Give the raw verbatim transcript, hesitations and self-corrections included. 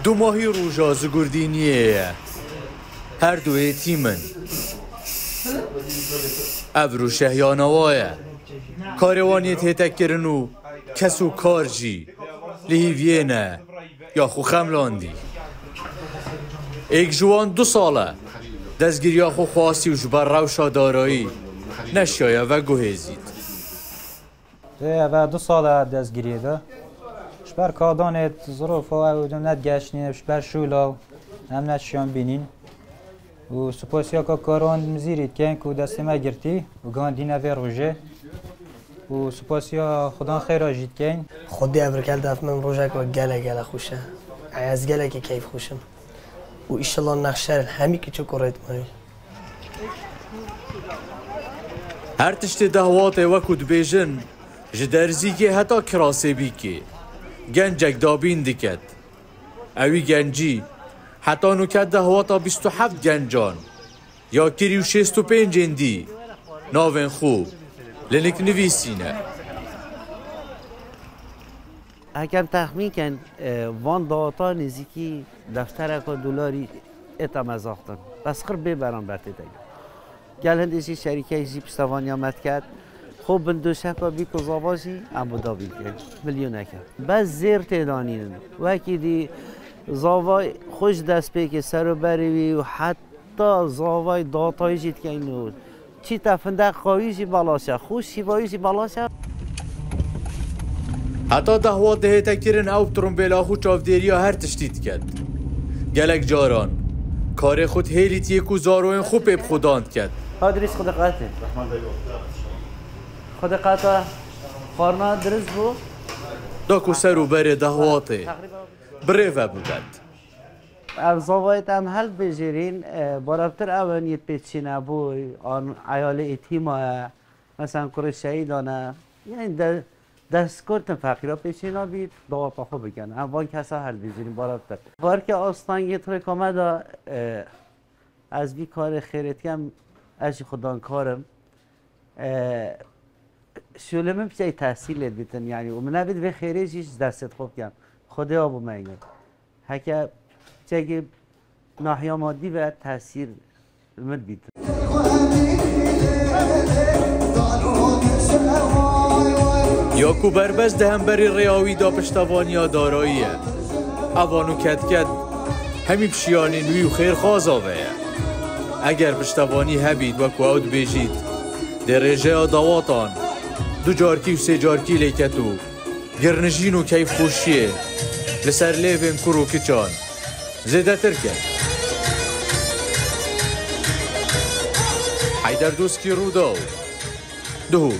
Dumahî roja Zigurdîniyê ye. Her du yetîm in. Ev rûşehiya newa ye. Karê wan yê tête kirin û kes û kar jî li hîviyê ne ya xwe xemlandî. Êk ji wan du sal e destgiriya xwe xwastî û ji ber rewşa darayî neşiyaye veguhêzît. Ê, eve du sal e destgiriyê de. Ji ber kadanê zirofa ew nedigeştîne, ji ber şûla em neşiyan bînîn. Û sipasiya ka karan mizîrî dikeyn ku destê me girtî û gandîne vê rojê. Û sipasiya Xudan xêra jî dikeyn. Xwedê ev rikeld ev min rojek we gelek gelek xweş e. Ez gelekî keyf xweş im. Û îşillah nexşer hemî kiçik û rêt mayî. Her tiştê dehwatê wekû dibêjin, ji derzîkê heta kirasê bîkê, gencek dabîn diket. Ewî gencî heta nûke dehwata bîst û heft gencan ya kirî û şêst û pêncên dî navên xwe li nik nivîsîne. Hekem texmîn ken, e, van dawata nêzîkî deftereka dolarî êta me zaxtin. Bes xir bê beran bertê te. Gel hindê jî şerîkeyê jî piştevaniya me diket. Xwe bin doşeka bî ku zava jî em bi davî dikin. Milyoneke. Bes zêr têdanînin. Wekî dî zavay xwe ji destpêkê seroberê wî û heta zavay datayî jî dikeyn û çî te findek qawî jî belaş e. Xwe şîvayî jî belaş e. Heta dehwat dihête kirin ew bi tirimbêla xwe çavdêriya her tiştî diket. Gelek caran karê xwe dihêlîtiyê ku zaroyên xwe pê bi xwedan diket. Hadrîs xwe diqetê. Xwe diqeta xwarina dirist bû. Da ku ser û berê dehwatê birê vebibet. Ev zavayê te em helbijêrîn, e, barevtir ew in yê pêçîne bû, an eyalê êtîma ye. Mesela kurê şehîdan e. Yani de, dest kurtin feqîra pêçîna bî, dawata xwe bikin. Em van kesa helbijêrîn barevtir. Barke astengê trêka me de, e, ez vî karê xêrê dikem, ez jî xudankar im. E, şûlê min piçey tehsîl lê dibitin, yani, û min nebit vê xêrê jî ji destê xwe bikem. Xwedê wa bû me yî. Heke çekî nahiya madî ve tesîr min bît. Ya ku berbes di hemberî rêya wî de piştevaniya darayî ye. Eva nû ketket hemî pişiyanên wî û xêrxwaza ve ye. Eger piştevanî hebît, wekû ew dibêjît, dê rêjeya dawatan du carkî û sê carkî lê ket û girnijîn û keyfxweşiyê li ser lêvên kur û kiçan zêdetir ket. Heyder Doskî, Rûdaw, Duhok.